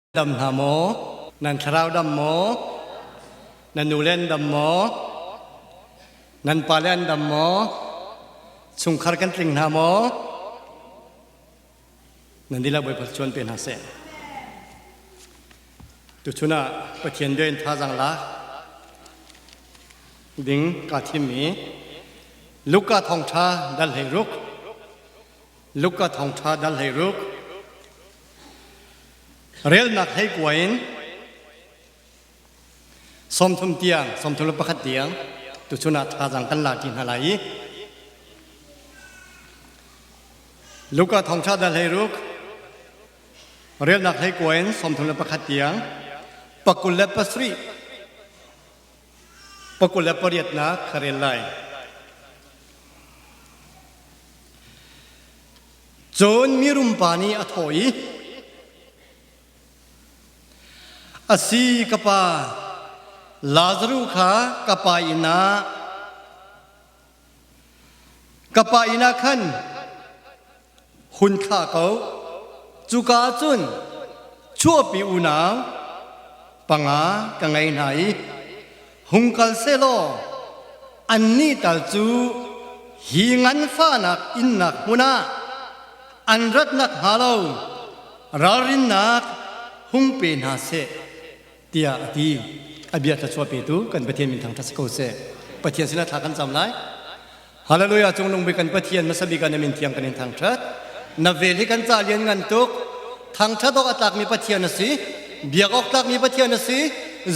Dam hna maw? Nan thlarau dam maw? Nan nu le an dam maw? Nan pa le an dam maw? Chungkhar kan tling hna maw? Nan dihlak Bawipa chuan pe hna seh. Tuchun ah Pathian bia in thazaang lak ding kaa thim i Luka thawngṭha dal 16 Luka thawngṭha dal 16 Relnak 19 in 30 tiang 31 tiang tuchun ah thazaang kan la ṭi hna lai i Luka thawngṭha dal 16 relnak 19 in 31 tiang 27 28 nak ka rel lai. Cun mirum pa nih a thawh i, A si, ka pa, Lazaruh kha ka pa inn ah ka pa inn ah khan hun thlah ko. Cuka ah cun chuahpi unau panga ka ngei hna i hung kal sehlaw annih tal cu hi nganfahnak innak hmun ah an rat nakhnga lo ralrinnak hung pe hna seh tiah a ti. A bia thluachuah petu kan Pathian min thangṭhat si ko seh. Pathian sinah thla kan cam lai. Hallelujah cunglung bik kan Pathian hmasa bik ah na min thiang kan in thangṭhat. Na vel hi kan ca lian ngan tuk. Thangṭhat awk a tlakmi Pathian a si. Biak awk tlakmi Pathian a si.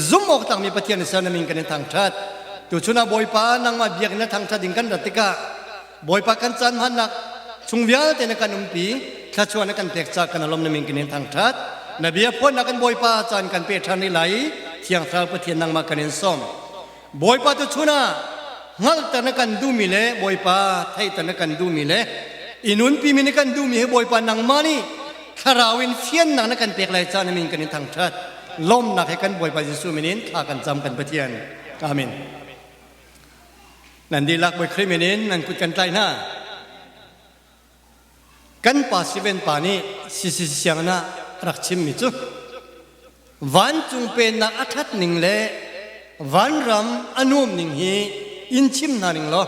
Zumh awk tlakmi Pathian a si na min kan in thangṭhat. Tuchun ah Bawipa nangmah biakinn na thangṭhat ding kan rat tikah Bawipa kan caan hmannak chung vialte na kan umpi thluachuah na kan pek ca kan alom na min kan in thangṭhat. Na bia phuannak kan Bawipa caan kan pe ṭhan rih lai i Thiang Thlarau Pathian nangmah kan in sawm. Bawipa tuchun ah hngalhter na kan duhmi le Bawipa theihter na kan duhmi le i nunpimi na kan duhmi hi Bawipa nangmah nih thlarau in fiannak na kan pek lai caan min kan in thangṭhat. Lawmnak he kan Bawipa Jesuh min in thla kan cam kan Pathian. Amen. Nan dihlak Bawi Khrih min in nan kut kan tlaih hna. Kan pa Steven pa nih CCC sianginn ah rak chimmi cu vancung pennak a ṭhat ning le vanram a nuam ning hi in chim hna ning law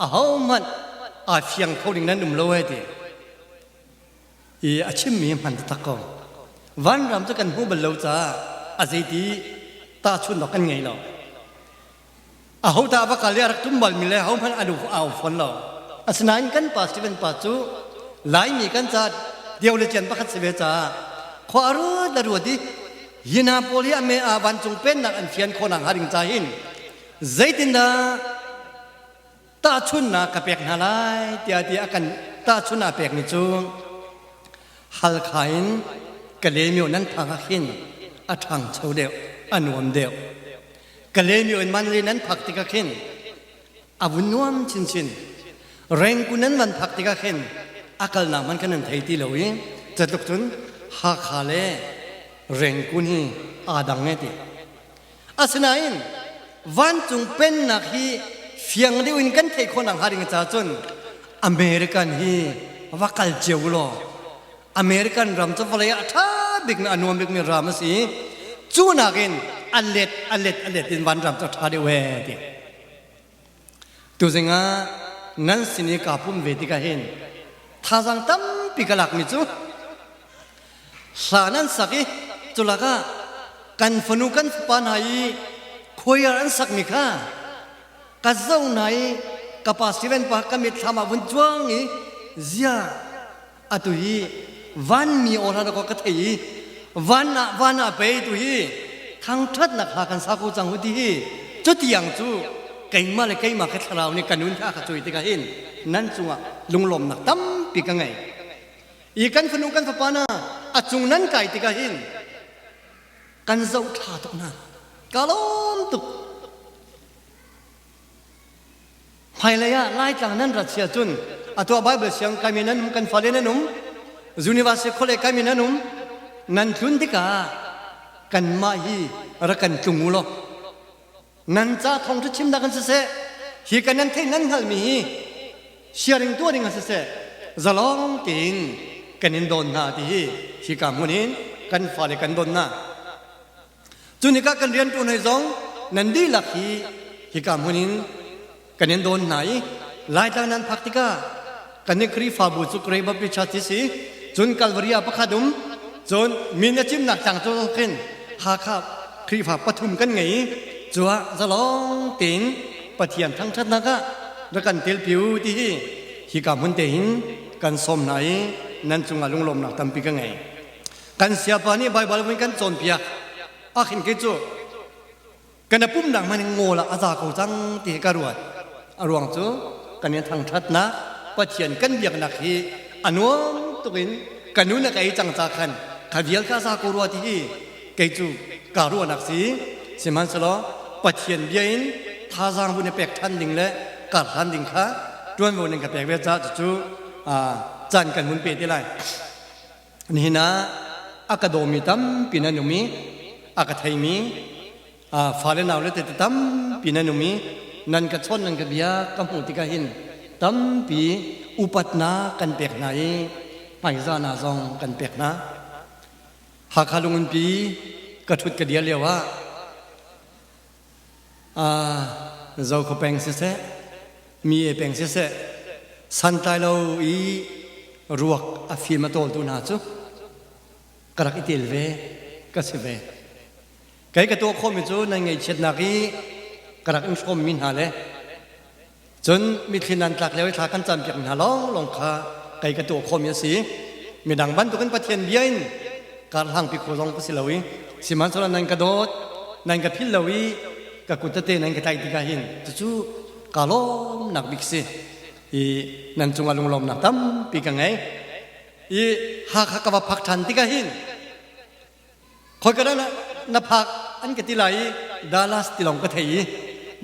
ahohmanh aa fiang kho ding nan um lo he ti i a chimmi hman taktak ko. Vanram cu kan hmu bal lo caah a zeiti tahchunhnak kan ngei lo. Aho dah va kal i a rak tum balmi le ahohmanh an au fawn lo. Asinain kan pa Stephen pa cu Laimi kan ca deu le cian pakhat si ve caah khua a ruat a ruat i hi hna pawl hi a me ah vancung pennak an fian khawh nakhnga ding ca hin zeitindah tahchunhnak ka pek hna lai tiah ti a kan tahchunhnak a pekmi cu Halkha in Kalaymyo nan phak ah khin a ṭhangcho deuh a nuam deuh. Kalaymyo in Mandalay nan phak tikah khin a vun nuam chinchin. Rengku nan van phak tikah khin a kalnak hmanh khan nan thei ti lo i catluk cun Hakha le Rengkun hi aa dang e ti. Asinain vancung pennak hi fiang deuh in kan theih khawh nakhnga ding caah cun American hi va kal cio law American ram cu vawlei ah a ṭha bikmi a nuam bikmi ram a si i cu nakin a let a let a let in vanram cu a ṭha deuh ee ti. Tuzing ah nan sin i kaa pum ve tikah hin thazaang tampi ka lakmi cu hla nan sak i culak ah kan fanu kan fapa hna i choir an sakmi kha ka zoh hna i ka pa Steven pa ka mitthlam ah vun cuang i zia atu hi vanmi aw hla dakaw ka thei i van ah van ah pei tu hi thangṭhatnak hla kan sa ko cang hu ti hi cutiang cu keimah le keimah ka thlarau nih ka nun kha ka cuai tikah hin nan cungah lunglawmnak tampi ka ngei i kan fanu kan fapa na a cung nan kai tikah hin kan zoh ṭha tuk hna ka lawm tuk Hmailei ah Laitlang nan rat si ahcun atu ah Bible siang kaimi nan um, kan fale nan um, University College kaimi nan um, nan tlun tikah kanmah hi rak kan tlung u law nan ca thawngṭha chimnak in siseh hi kan nan theih nan hngalhmi hi sharing tuah ding ah siseh zalong tein kan in dawn hna ti hi hika hmun in. kan fale kan don hna. Cu nikah kan rianṭuan hoi zong nan dihlak hi hika hmun in kan in dawn hna i Laitlang nan phak tikah kan i Khrihfabu cu Grey Baptist Church si cun Calvary ah pakhat um cun min a cimnak tlang cu khin Hakha Khrihfa pathum kan ngei i cu ah zalong tein Pathian thangṭhatnak ah rak kan telpi u ti hi hika hmun te hin kan sawm hna i nan cungah lunglawmnak tampi ka ngei. Kan siapa nih Baibal vun kan cawnpiak ah khin kei cu kan pumnak hmanh in ngawl ah a za ko cang ti hi ka ruat. A ruang cu kan in thangṭhatnak Pathian kan biaknak hi a nuam tuk in ka nu na ka ei cang ca khan kha vial kha za ko rua ti hi kei cu kaa ruahnak si. Sihmanhsehlaw Pathian bia in thazaang vun i pek ṭhan ding le kar hlan ding kha ṭuanvo ning ka pek ve caah cucu caan kan hun pe te lai. Nihin ah a ka dawmi tampi nan um i a ka theimi fale naule tete tampi nan um i nan ka chawnh nan ka bia ka hmuh tikah hin tampi upatnak kan pek hna i hmaizahnak zong kan pek hna. Hakha lungunpi ka ṭhut ka dir lio ah Zokhua peng siseh, mi e peng siseh, santlai lo i ruak a fim a tawltu hna cu ka rak i tel ve, ka si ve. Kei ka tuah khawhmi cu nan ngaihchiatnak i ka rak in hrawmmi hna le Cun mitthli nan tlak lio i thla kan campiak hna lawnglawng kha kei ka tuah khawhmi a si. Midang bantukin Pathian bia in kar hlangpi kho zong ka si lo i sihmanhsehlaw nan ka dawt, nan ka philh lo i ka kut tete nan ka tlaih tikah hin cucu kaa lawmnak bik si i nan cungah lunglawmnak tampi ka ngei. I Hakha ka va phak ṭhan tikah hin Khoi ka dah na phak an ka ti lai i Dallas ti lawng ka thei i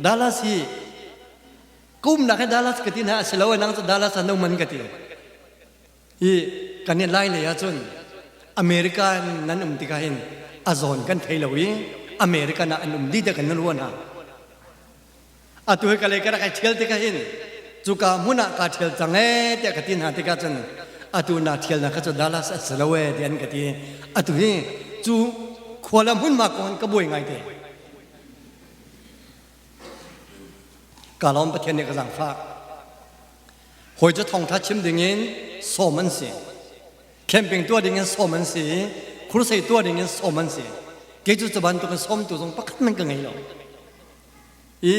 Dallas hi ka umnak hi Dallas ka ti hna a si lo nang cu Dallas ah no man ka ti. I kan i lai lei ahcun America nan um tikah hin a zawn kan thei lo i American ah an um dih te kan ruah hna. Atu hi ka lei ka rak i ṭhial tikah hin cuka hmun ah kaa ṭhial cang ee tiah ka ti hna tikah cun atu naa ṭhialnak kha cu Dallas a si lo ee tiah an ka ti. Atu hi cu khua le hmunhma kong in ka buai ngaite. Ka lawm Pathian nih ka zaangfah. Hawi cu thawngṭha chim dingin sawm an si. Camping tuah dingin sawm an si. Crusade tuah dingin sawm an si. Kei cu cu bantukin sawmtu zong pakhat hmanh ka ngei lo. I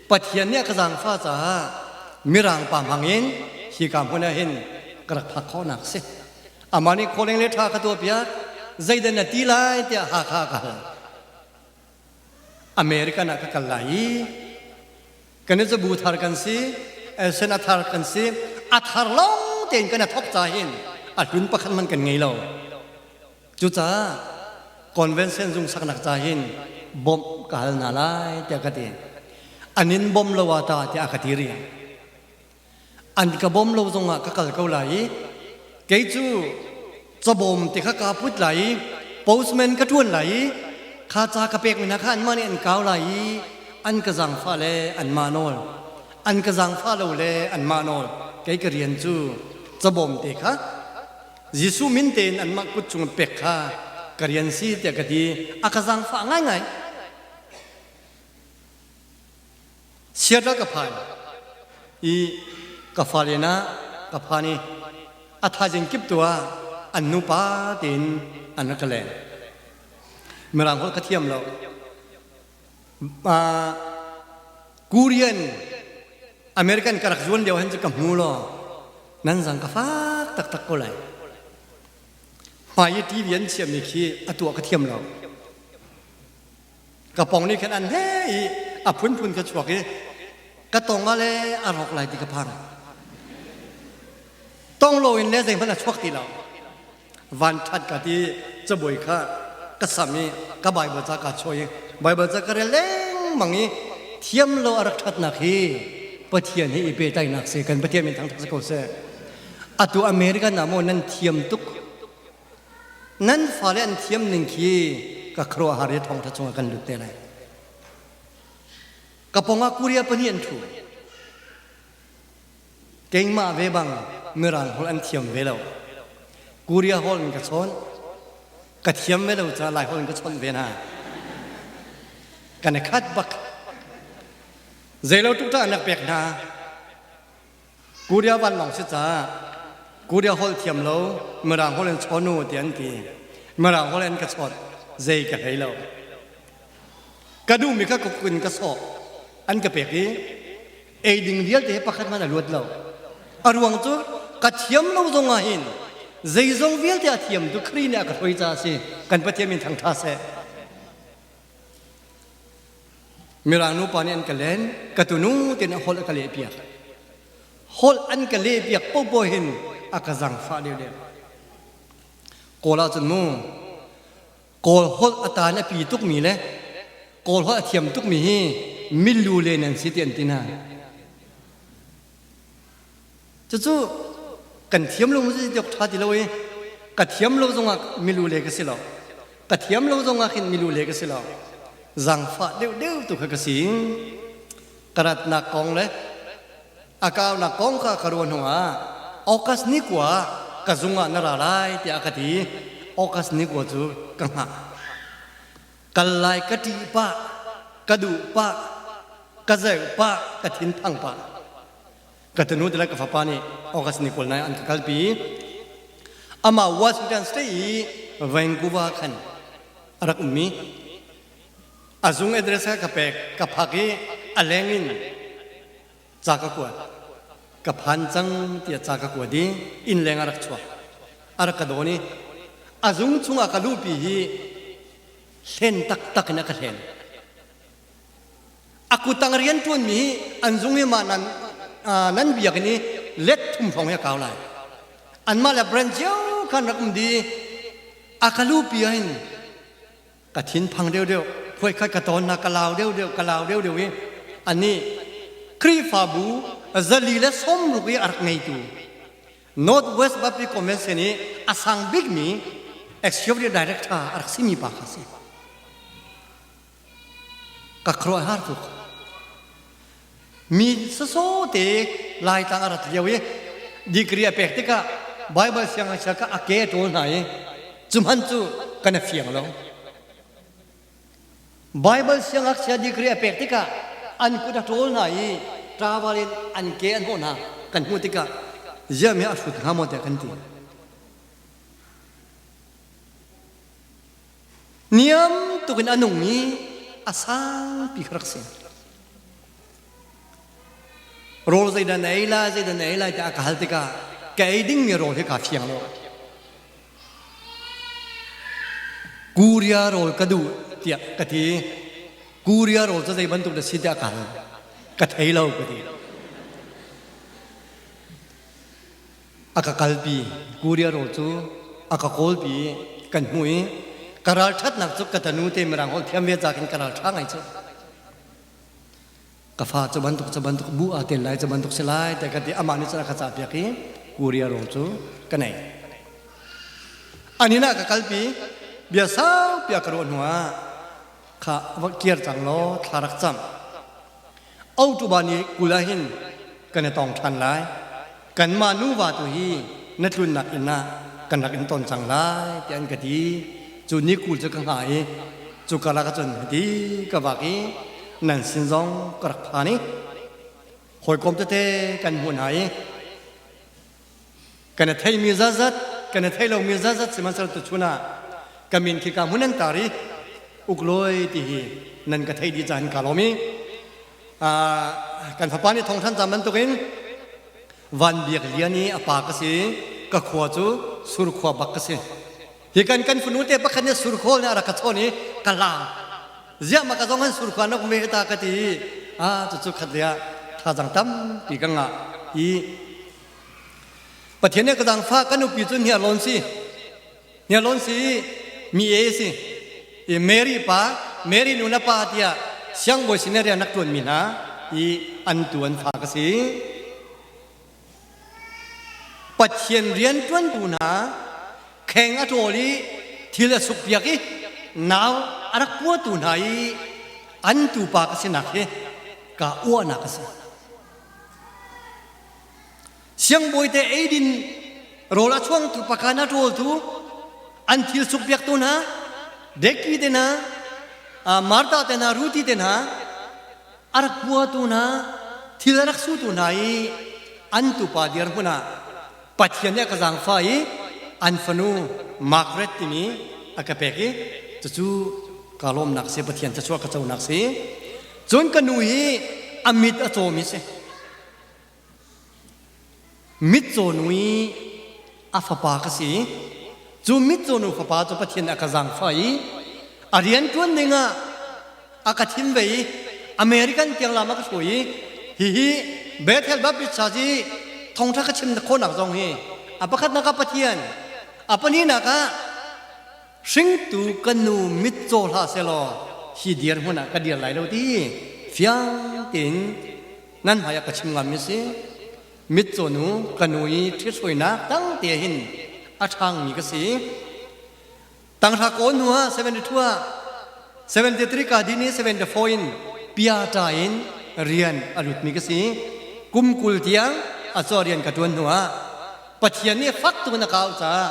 Pathian nih a ka zaangfah caah Mirang pa hmang in hika hmun ah hin ka rak phak khawhnak a si. Amah nih khawleng le ṭha ka tuahpiak, zeidah na ti lai tiah Hakha ka hal. American ah ka kal lai i kan i cabu thar kan si, elsen a thar kan si, a thar lawng tein kan i thawk ca hin a hlun pakhat hmanh kan ngei lo. Cucaah convention zung saknak ca hin bawmh ka hal hna lai tiah ka ti. An in bawm lo ah ta tiah a ka ti rih. An ka bawm lo zongah ka kal ko lai i kei cu cabawm te kha kaa put lai i postman ka ṭuan lai i kha ca ka pekmi hna kha anmah nih an kau lai i an ka zaangfah le anmah nawl an ka zaangfah lo le anmah nawl kei ka rian cu cabawm te kha Jesuh min tein anmah kut cung pek kha ka rian si tiah ka ti. A ka zaangfah ngaingai. Seattle ka phan i ka fale na ka phan i a thaizing kip tu ah an nupa tein an rak ka leng. Mirang holh ka thiam lo. Korean American ka rak zuan lio hin cu ka hmu law nan zang ka fak taktak ko lai. Hmai i TV an chiahmi khi a tuah ka thiam lo. Ka pong nih khan an he i a phunphun ka chuak i ka tong ah le a rawk lai ti ka phang. Tong loin le zeihmanh a chuak ti lo. Van ṭhat ka ti cabuai kha ka sam i ka Baibal ca kaa chuah i Baibal ca ka rel lengmang i thiam lo a rak ṭhatnak hi Pathian hi i pehtlaihnak si kan Pathian min thangṭhat si ko seh. Atu American ah maw nan thiam tuk nan fale an thiam ning khi ka khuaruahhar i thawngṭha chungah kan lut te lai. Ka pongah Korea pahnih an ṭhu. Keimah ve bang Mirang holh an thiam ve lo. Korea holh in ka chawn. Ka thiam ve lo caah Laiholh in ka chawnh ve hna. Kan i khat bak. Zeilo tuk an rak pek hna. Korea vanlawng si caah Korea holh thiam lo Mirang holh in chawn u ti an ti. Mirang holh in ka chawt. Zei ka hlei lo. Ka duhmi kha ka kun ka sawh. An ka pek i ei ding vialte hi pakhat hmanh a luat lo. A ruang cu ka thiam lo zong ah hin zeizong vialte a thiam tu Khrih nih a ka hruai caah a si. Kan Pathian min thangṭha seh. Mirang nupa nih an ka len, ka tunu tein a holh a ka lehpiak. Holh an ka lehpiak popoh hin a ka zangfah deuhdeuh. Kawl ahcun mu, Kawl holh a taan a pi tukmi le Kawl holh a thiam tukmi hi milu le nan si ti an ti hna. Cucu kan thiam lo mu si ti awk ṭha ti lo i ka thiam lo zongah milu le ka si lo. Ka thiam lo zongah khin milu le ka si lo. Zaangfah deuhdeuh tu kha ka si. Ka ratnak kong le a kaunak kong kha ka ruah hnuah August ni kua ka zung ah na ra lai tiah a ka ti. August ni kua cu ka hngah. Kal lai ka ṭih pah, ka duh pah, ka zeuh pah, ka thinphang pah. Ka tunu te le ka fapa nih August ni 20 nai an ka kalpi. Amah Washington State i Vancouver khan a rak ummi. A zung address kha ka pek, ka phak i a leng in ca ka kuat. Ka phan cang tiah ca ka kuat i inn leng a rak chuak. A rak ka dawn i a zung chungah ka luhpi hi hlen taktak in a ka hlen. A kutang rianṭuanmi hi an zung i mah nan, nan biakinn i let thum hrawng hi a kau lai. Anmah le brand cio khan rak um dih. A ka luhpi ah hin ka thinphang deuhdeuh khuaikhat ka tawnnak ka lau deuhdeuh ka lau deuhdeuh i anih Khrihfabu 460 i a rak ngeitu Northwest Baptist Convention i a sang bikmi executive director a rak simi pa kha si. Ka khuaruahhar tuk. Mi sawsawte Laitlang a rat lio i degree a pek tikah Baibal siangngakchia kha a ke a ṭawl hna i cu hmanh cu kan i fiang lo. Baibal siangngakchia degree a pek tikah an kut a ṭawl hna i ṭaval in an ke an hawh hna kan hmuh tikah ziah mi a hrut hnga maw tiah kan ti. Niam tuk in a nung i a sangpi kha rak si. Rawl zeidah na ei lai, zeidah na ei lai tiah a ka hal tikah ka ei dingmi rawl hi kaa fiang lo. Korea rawl ka duh tiah ka ti. Korea rawl cu zei bantuk dah si tiah ka hal. Ka thei lo ka ti. A ka kalpi. Korea rawl cu a ka kawlpi i kan hmuh i ka ralṭhatnak cu ka tanu te mirang holh thiam ve ca khin ka ralṭha ngai cu. Ka fa cu bantuk cu bantuk bu aa tel lai cu bantuk si lai tiah ka ti amah nih cun a ka cahpiak i Korea rawl cu ka nei. An inn ah ka kalpi bia saupi a ka ruah hnuah kha va kir cang law thla rak cam. October ni 20 ah hin kan i tong ṭhan lai. Kanmah nuva tu hi na tlunnak inn ah kan rak in ton cang lai tiah an ka ti. Cu ni 20 cu ka hngah i cu karlak ahcun hiti ka vak i nan sin zong ka rak phan i hawikom tete kan hmuh hna i kan i theimi zatzat kan i thei lomi zatzat sihmanhsehlaw tuchun ah ka min khi ka hmun an tar i uklawi ti hi nan ka theih dih caah ka lawm i kan fapa nih thawngthan caan bantukin Van Biak Lian i a pa ka si ka khua cu Surkhua bak ka si hi kan kan fanu te pakhat nih Surkhua nih a rak ka chawn i ka lang ziah ma ka zong han Surkhua na um ve ta ka ti a cucu khat le ah thazang tampi ka ngah i Pathian nih ka zaangfah ka nupi cu hniarlawn si. Hniarlawn si mi e si. I Mary pa, Mary nu na pa tiah siangbawi sin rian rak ṭuanmi hna i an tu an fa ka si. Pathian rian ṭuantu hna kheng a ṭawl i thil a sukpiak i nau a rak puatu hna i an tupa ka sinak hi ka uahnak a si. Siangbawi te eidin rawl a chuangtu pakhan a ṭawltu. An thil sukpiaktu hna, Deki te hna, Martha te hna, Ruthi te hna, a rak puatu hna, thil a rak sutu hna i an tupa dirhmun ah Pathian nih a ka zaangfah i an fanu Margaret timi a ka pek i cucu ka lawmnak si Pathian thluachuah ka conak si. Cun ka nu hi a mit a cawmi si. Mitcaw nu i a fapa ka si. Cu mitcaw nu fapa cu Pathian a ka zaangfah i a rian ṭuan dingah a ka thim ve i American tiang lam a ka hruai i hihi Bethel Baptist Church i thawngṭha ka chim khawhnak zong hi a pakhatnak ah Pathian, a pahnihnak ah hringtu ka nu mitcaw hlah sehlaw hi dirhmun ah ka dir lai lo ti fiang tein nan hmai ah ka chim ngammi si. Mitcaw nu ka nu i ṭhithruainak tang te hin a ṭhangmi ka si. Tanghra kawl hnu ah 72 ah 73 ka din i 74 in piata in rian a lutmi ka si. Kum 20 tiang a caw rian ka ṭuan hnu ah Pathian nih fak tuk in a ka auh caah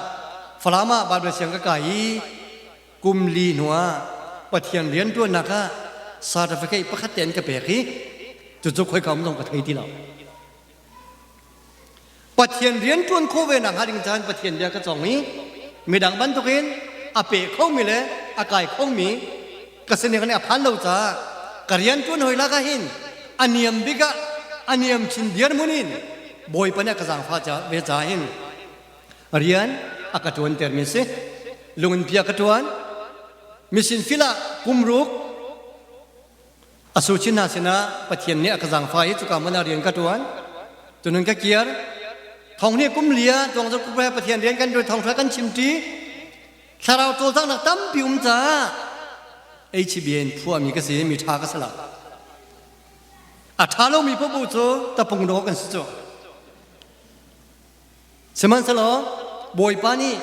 Falam ah Bible siang ka kai i kum li hnu ah Pathian rianṭuannak ah certificate pakhat te an ka pek i cucu khoika um zong ka thei ti lo. Pathian rianṭuan khawh ve nak hnga ding caan Pathian bia ka cawng i midang bantukin a pe khomi le a kai khomi ka sining nih a phan lo caah ka rianṭuan hoi lak ah hin a niam bik ah a niam chin dirhmun in Bawipa nih a ka zaangfah ve caah hin rian a ka ṭuantermi si. Lungin bia ka ṭuan. Misin fil ah kum ruk a suchin hna sinah Pathian nih a ka zaangfah i cuka hmun ah rian ka ṭuan. Cunun ka kir. Thong nih kum lia tuang zarh kum Pathian rian kan ṭuan thawngṭha kan chimṭi. Thlarau cawlcanghnak tampi um caah HBN phuahmi ka si mi ṭha ka si lo. A ṭha lomi paohpaoh cu tapung dawh kan si cu. Sihmanhsehlaw Bawipa nih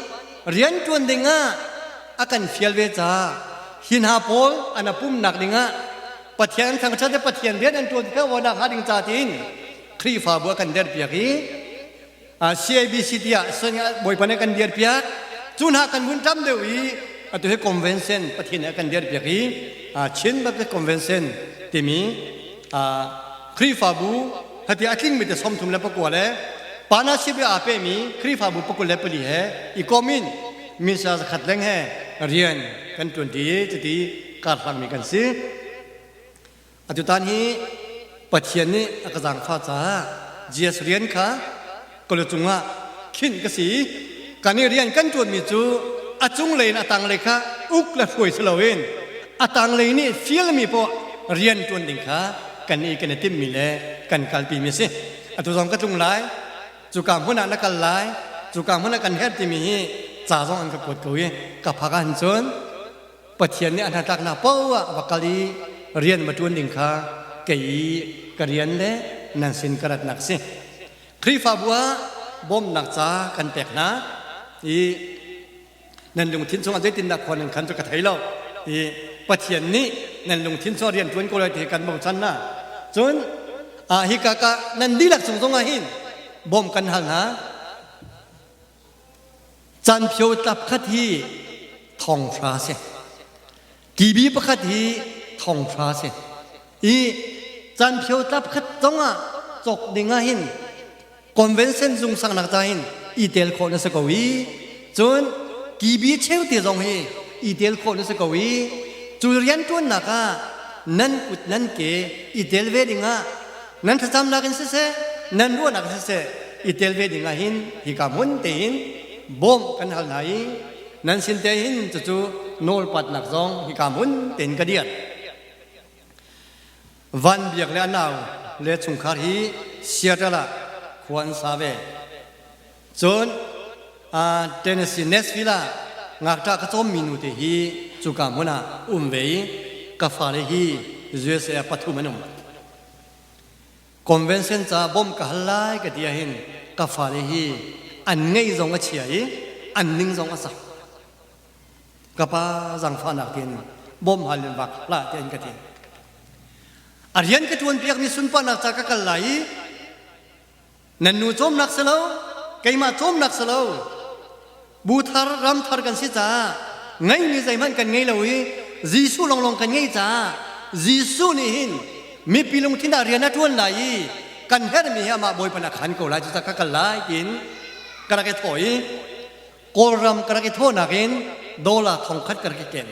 rianṭuan dingah a kan fial ve caah hi hna pawl an a pumnak dingah Pathian an thangṭhat i Pathian rian an ṭuan kho nakhnga ding ca tiin Khrihfabu a kan derpiak i CABC tiah Bawipa nih a kan dirpiak. Cu hna kan vun ṭam deuh i atu hi convention Pathian nih a kan dirpiak i Chin Baptist Convention timi Khrihfabu hati a tlingmi te 39 le partnership i aa pehmi Khrihfabu 24 he i kom in misa zakhat leng he rian kan ṭuanṭi i cuti karhlangmi kan si. Atutan hi Pathian nih a ka zaangfah caah GS rian kha ka lu cungah khinh ka si. Kan i rian kan ṭuanmi cu a cunglei in a tanglei kha uk le hruai si loin a tanglei nih fialmi poah rian ṭuan ding kha kan i kan i timhmi le kan kalpimi a si. Atu zong ka tlung lai, cuka hmun ah na kal lai, cuka hmun ah kan herh timi hi ca zong an ka kuat ko i ka phak ahhin cun Pathian nih a hnatlaknak paoh ah va kal i rian va ṭuan ding kha kei i ka rian le nan sin ka ratnak a si. Khrihfabu ah bawmhnak ca kan pek hna i nan lungthin chungah zeitindah khua nan khan cu ka thei lo i Pathian nih nan lungthin chungah rian ṭuan ko lai ti kan bochan hna. Cun hika ka nan dihlak chung zongah hin bawmh kan hal hna. Canphio tlap khat hi thonghra a si. TV pakhat hi thonghra a si. I canphio tlap khat zongah cawk ding ah hin convention zung saknak ca hin i tel khawh na si ko i cun TV cheu te zong hi i tel khawh na si ko i cu rianṭuannak ah nan kut nan ke i tel ve ding ah nan thlacamnak in siseh nan ruahnak in siseh i tel ve ding ah hin hika hmun te hin bawmh kan hal hna i nan sin te hin cucu nawlpatnak zong hika hmun tein ka diar Van Biak le a nau le chungkhar hi Seattle ah khua an sa ve cun Tennessee Nashville ah ngakṭah ka cawmmi nu te hi cuka hmun ah um ve i ka fale hi USA ah pathum an um. Convention ca bawmh ka hal lai ka ti ahhin ka fale hi an ngeih zong a chia i an ning zong a sak. Ka pa zaangfahnak tiin bawmh hal in vak hlah tiah an ka ti. A rian ka ṭuan piakmi sunparnak ca ka kal lai i Nan nu cawmnak si lo, keimah cawmnak si lo. Bu thar ram thar kan si caah ngeimi zeihmanh kan ngei lo i Jesuh lawnglawng kan ngei caah Jesuh nih hin mipi lungthin ah rian a ṭuan lai i kan herhmi hi amah Bawipa nih a khan ko lai cucaah ka kal lai tiin ka rak i thawh i Kawlram ka rak i thawhnak in dollar thongkhat ka rak i ken.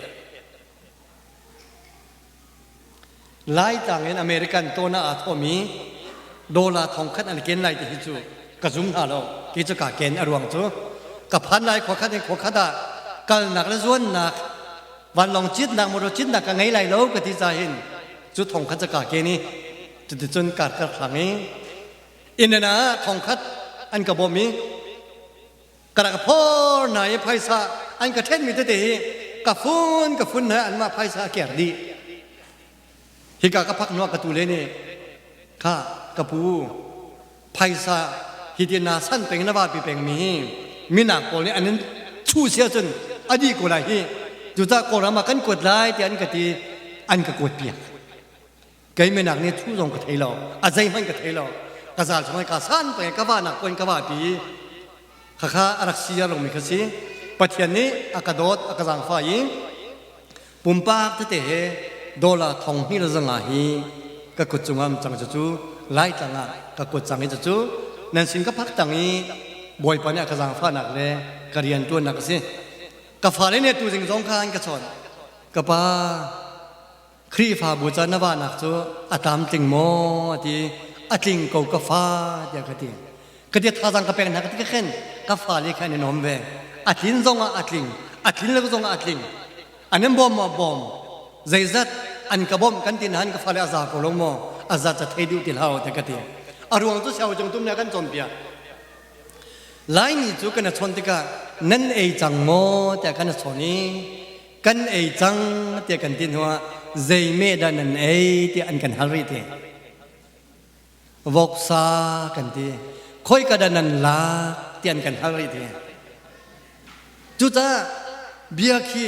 Laitlang in American tawn ah aa thawhmi dollar thongkhat an ken lai ti hi cu ka zum hna lo. Kei cu kaa ken a ruang cu ka phan lai khua khat in khua khat ah kalnak le zuannak vanlawng citnak motor citnak ka ngei lai lo ka ti ca hin cu thongkhat cu kaa ken i cuticun kar kar thlang i inn ah thongkhat an ka bawmh i ka rak phor hna i phaisa an ka ṭhenmi tete hi ka fun ka fun hna anmah phaisa a ker dih. Hika ka phak hnuah ka tule nih kha ka pu phaisa hi ti na san peng na vapi pengmi hi minak pawl nih an in chu si ahcun a dih ko lai hi cucaah Kawlram ah kan kuat lai tiah an ka ti an ka kuat piak. Kei minak nih thu zong ka thei lo a zeihmanh ka thei lo ka zal chung ka san peng ka va nak pon ka va pi khakha a rak si lomi kha si Pathian nih a ka dawt a ka zaangfah i pumpak tete he dollar thong hnih le zanga hi ka kut cungah um cang cucu Laitlang ah ka kut cang i cucu nan sin ka phak tang i Bawipa nih a ka zaangfahnak le ka rian ṭuannak a si ka fale nih tu zing zong kha an ka chawnh ka pa Khrihfabu ca na vahnak cu a tlamtling maw a ti. A tling ko ka fa tiah ka ti. Ka ti thazaang ka pek hna ka ti ka khen ka fale kha an i nuam ve. A tlin zong ah a tling, a tlin lo zong ah a tling. An in bawm maw bawm. Zeizat an ka bawmh kan ti nain ka fale a za ko lo maw? A zat ca thei duh ti hlah tiah ka ti. A ruang cu siao cung tum nih a kan cawnpiak. Laimi cu kan i chawn tikah nan ei cang maw tiah kan i chawn i kan ei cang tiah kan ti hnuah zei meh dah nan ei tiah an kan hal rih ti. Voksa kan ti. Khoika dah nan lak tiah an kan hal rih ti. Cucaah bia khi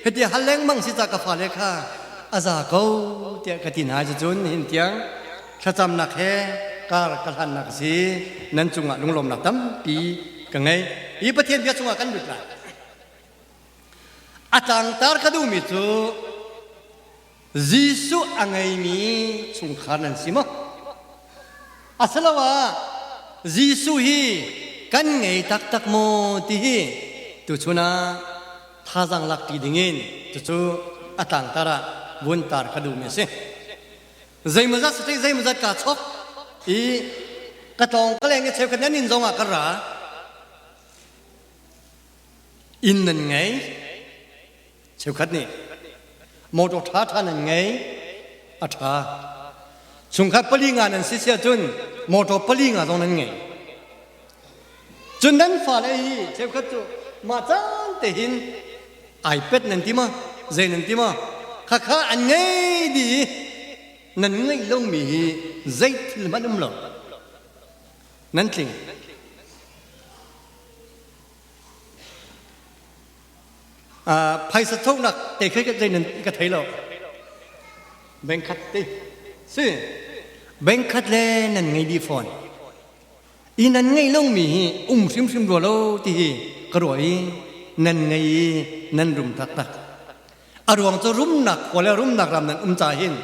hiti hal lengmang si ca ka fale kha a za ko tiah ka ti hna cucun hin tiang thlacamnak he kar ka hlannak a si nan cungah lunglawmnak tampi ka ngei hi Pathian bia chungah kan lut lai a tlangtar ka duhmi cu Jesuh a ngeimi chungkhar nan si maw? Asiloah Jesuh hi kan ngei taktak maw ti hi tuchun ah thazaang lakṭi dingin cucu a tlangtar ah vun tar ka duhmi a si. Zeimawzat sate zeimawzat kaa chok i ka tlawng ka leng i cheukhat nan inn zongah ka ra. Inn nan ngei. Cheukhat nih motor ṭhaṭha nan ngei a ṭha. Chungkhat pali nga nan si si ahcun motor pali nga zong nan ngei. Cun nan fale hi cheukhat cu mah caan te hin iPad nan ti ma zei nan ti ma khakha an ngei dih i nan ngeih lomi hi zei thil hmanh um lo nan tling. Phaisa thonak te khi zei nan ka thei lo. Bank khat te si bank khat le nan ngei dih fawn. I nan ngei lomi hi um hrimhrim rua lo ti hi ka ruah i nan ngei i nan rum taktak. A ruang cu rumnak khua le rumnak ram nan um ca hin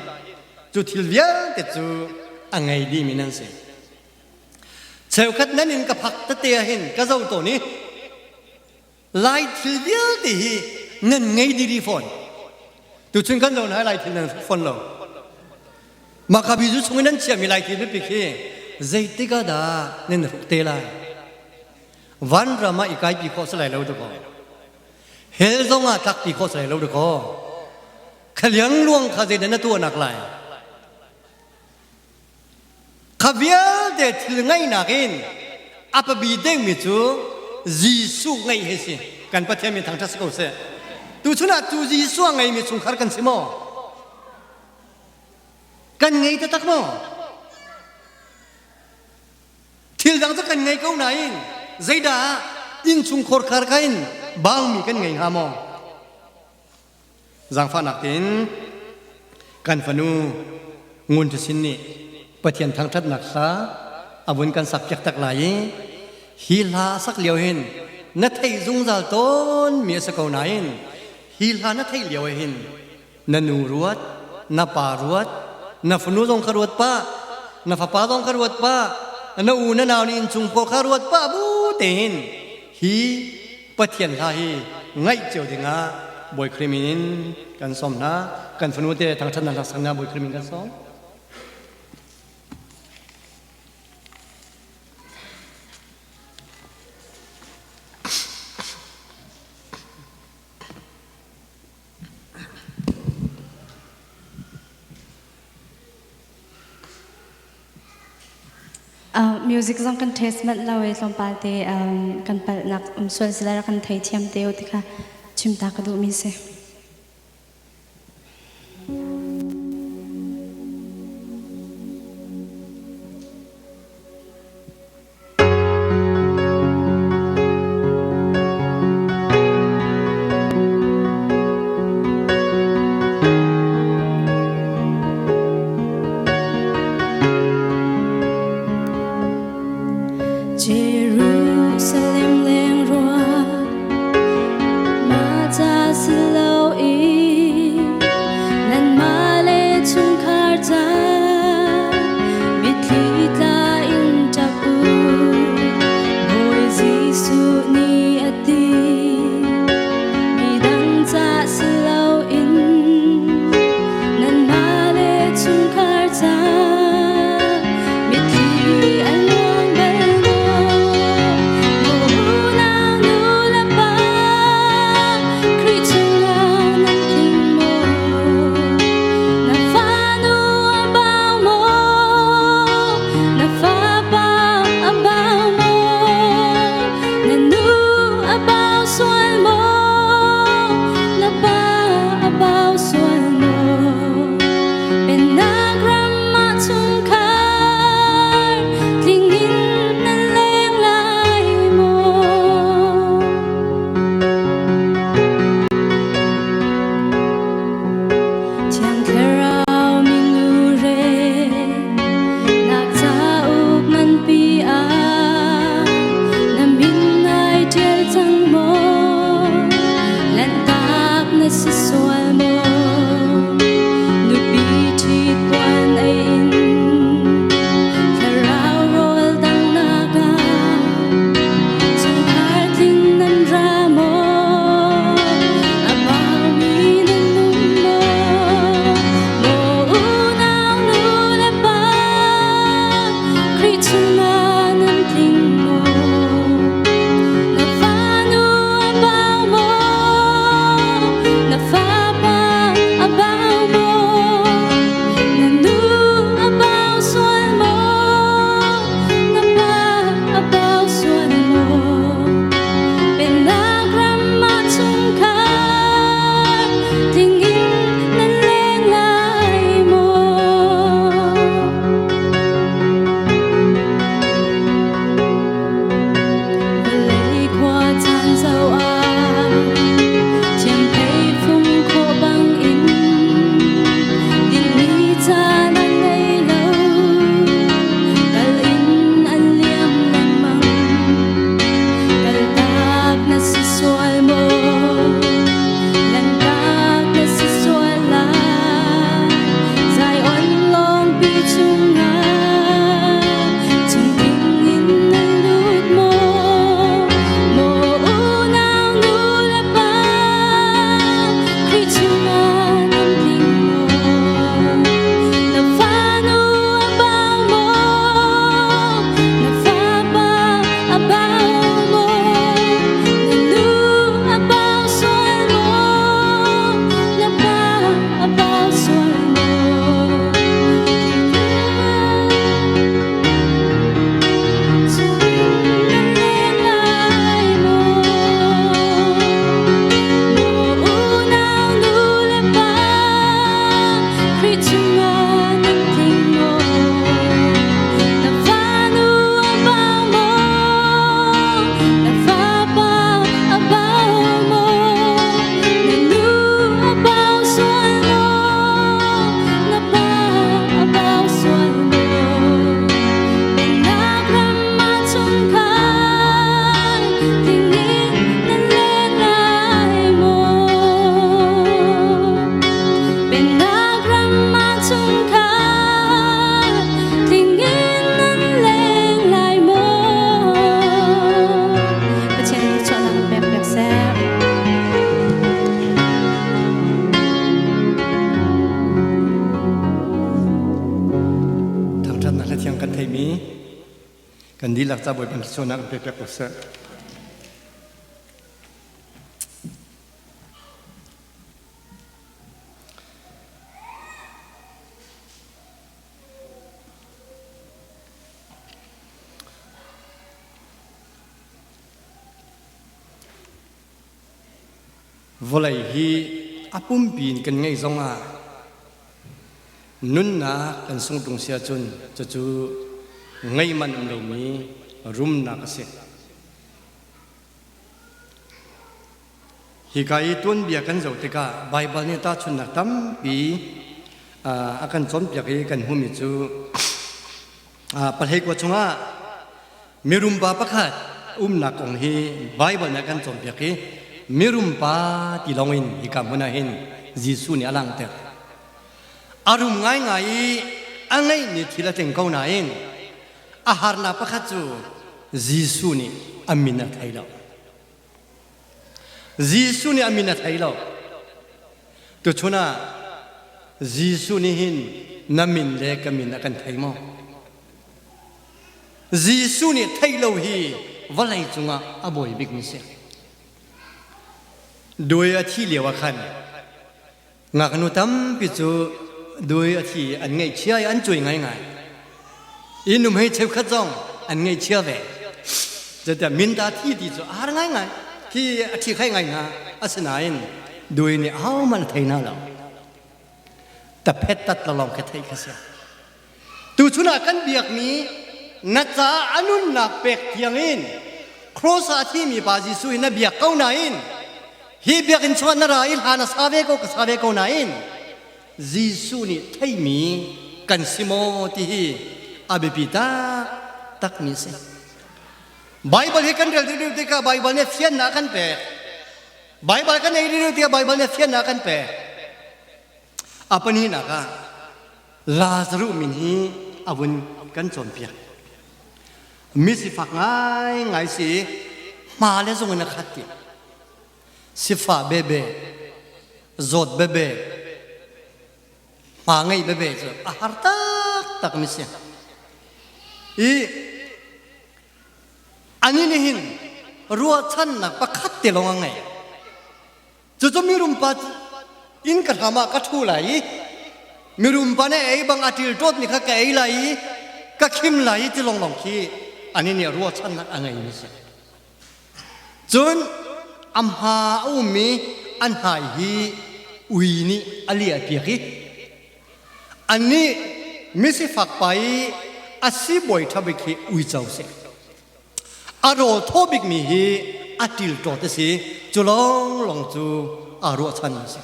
cu thil vialte cu a ngei dihmi nan si. Cheukhat nan in ka phak tete ah hin ka zo tawn i Lai thil vialte hi nan ngei diri fawn. Tuchun kan zo hna lai thil nan fawn lo. Makabi zu chung in nan chiami lai thil biapik hi zeitik ah dah nan hruk te lai? Vanram ah i kaipi khawh si lai lo dakaw. Hell zong ah tlakpi khawh si lai lo dakaw. Khaliang luang kha zeidah na tuahnak lai? Kha vialte thil ngaihnak in a pabi dengmi cu Jesuh ngeih hi si. Kan Pathian min thangṭhat si ko seh. Tuchun ah cu Jesuh a ngeimi chungkhar kan si maw? Kan ngei taktak maw? Thil dang cu kan ngei ko nain zeidah innchungkhar khar ka in baumi kan ngei hnga maw? Zaangfahnak tein kan fanu Ngun Ṭha nih Pathian thangṭhatnak hla a vun kan sak piak tak lai i hi hla a sak lio hin. Na theih zungzal tawn mi a si ko nain hi hla na theih lio ah hin na nu ruat, na pa ruat, na fanu zong kha ruat pah, na fapa zong kha ruat pah, na u na nau nih innchung pawl kha ruat pah bu tein hi Pathian hla hi ngaih cio dingah Bawi Khrih min in kan sawm hna. Kan fanu te thangṭhatnak hla sak hna Bawi Khrih min kan sawm. Music zong kan test manh lo i tlawmpal te kan palhnak um sual sila rak kan theithiam te u ti kha chim ta ka duhmi si. Jerusalem leng rua ma ca si lo. Kan dihlak ca Bawipa thluachuahnak in pe piak ko seh. Vawlei hi a pumpi in kan ngeih zongah nunnak kan sung ṭung si ahcun cucu ngeih man um lomi rumnak a si. Hika i tuanbia kan zoh tikah Baibal nih tahchunhnak tampi a kan cawnpiak i kan hmuhmi cu Pahlei khua chungah mirum pa pakhat umnak kong hi Baibal nih a kan cawnpiak i mirum pa ti lawngin hika hmun ah hin Jesuh nih a langhter. A rum ngaingai i a ngeihmi thil a tling ko nain a harnak pakhat cu Jesuh nih a min a thei lo. Jesuh nih a min a thei lo. Tuchun ah Jesuh nih hin na min le ka min a kan thei maw? Jesuh nih theih lo hi vawlei cungah a bawi bikmi si. Duai a thi lio ah khan Ngaknu tampi cu dui a thi an ngaihchia i an cuai ngaingai. Inn um hei cheukhat zong an ngaihchia ve. Zeitiah minta thi ti cu a har ngaingai. Khi a thi khai ngai hna. Asinain dui nih ahohmanh a thei hna lo. Taphet tat lawng khi theih kha si. Tuchun ah kan biakmi na caah a nunnak pek tiangin cross ah a thimi pa Jesuh hi na biak ko nain hi biakinn chungah na ra i hla na sa ve ko ka sa ve ko nain Jesuh nih theimi kan si maw ti hi a biapi taktak mi a si. Baibal hi kan rel deuh tikah Baibal nih fiannak a kan pek. Baibal kan ei deuh tikah Baibal nih fiannak a kan pek. A pahnihnak ah Lazaruh min hi a vun kan cawnpiak. Mi sifak ngaingai si hma le zung in a khat ti. Sifah bebe, zawt bebe, hma ngeih bebe cu a har taktak mi si. I ani nih hin ruahchannak pakhat te lawng a ngei. Cucu mirumpa inn ka hram ah ka ṭhu lai i mirumpa nih ei bang a ṭilṭawtmi kha ka ei lai i ka khim lai i ti lawnglawng khi anih nih ruahchannak a ngeimi si. Cun a hma a ummi an hmai hi ui nih a liahpiak i annih misifak pa i a sibawi ṭha bik hi uico si. A rawl thaw bikmi hi a ṭilṭawt a si. Cu lawnglawng cu aa ruahchan a si.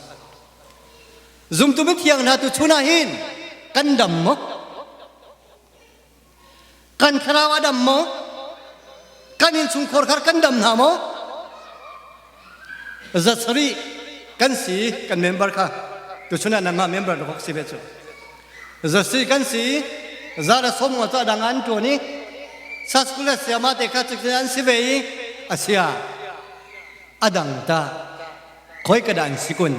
Zumtu mithiang hna tu chun ah hin kan dam maw? Kan thlarau a dam maw? Kan innchungkhar khar kan dam hna maw? Zasarih kan si kan member kha tuchun ah nanmah member na si ve cu. Zasi kan si zara som nga cu adang an tuan i saskula siama te kha cu an si ve i asia adang ta khoi ka dan si kun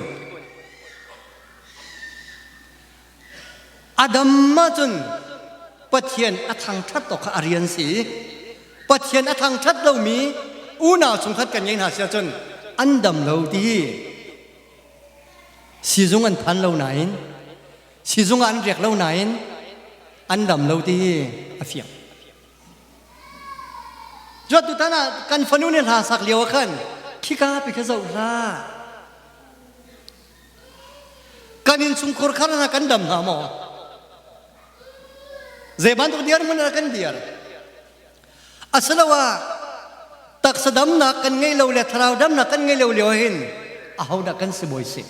Adam ma cun Pathian a thangṭhat awk kha a rian si. Pathian a thangṭhat lomi unau chungkhat kan ngei hna si ahcun an dam lo ti hi sizung an phan lo nain sizung ah an riak lo nain an dam lo ti hi a fiang. Cuat tutan ah kan fanu nih hla sak lio ah khan khika pi kha zoh hlah. Kan innchungkhur khar hna kan dam hna maw? Zei bantuk dirhmun ah kan dir? Asiloah taksa damnak kan ngei lo le thlarau damnak kan ngei lo lio hin ahodah kan si bawi si?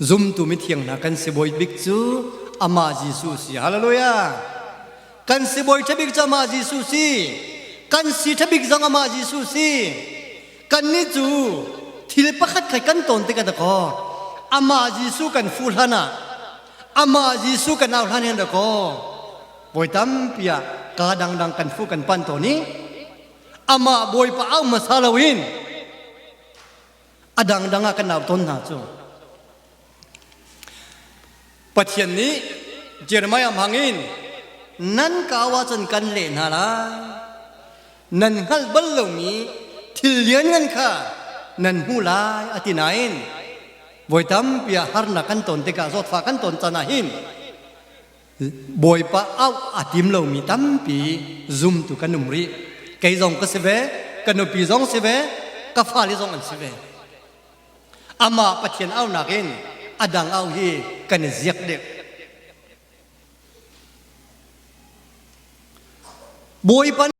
Zumtu mithiang hna kan sibawi bik cu amah Jesuh si. Hallelujah! Kan sibawi ṭha bik cu amah Jesuh si. Kan si ṭha bik zong amah Jesuh si. Kannih cu thil pakhat khat kan tawn tikah dakaw amah Jesuh kan fuh hlan ah amah Jesuh kan au hlan hin dakaw voi tampi ah kaa dangdang kan fuh kan pan tawn i amah Bawipa au hmasa loin a dangdang ah kan au tawn hna cu Pathian nih Jeremiah hmangin. Nan ka au ahcun kan leh hna lai. Nan hngalh bal lomi thil lianngan kha nan hmuh lai a ti nain voi tampi ah harnak kan ton tikah zawtfah kan ton caan ah hin Bawipa auh a tim lomi tampi zumtu kan um rih. Kei zong ka si ve, ka nupi zong si ve, ka fale zong an si ve. Amah Pathian auhnak in a dang auh hi kan i ziak deuh. Bawipa.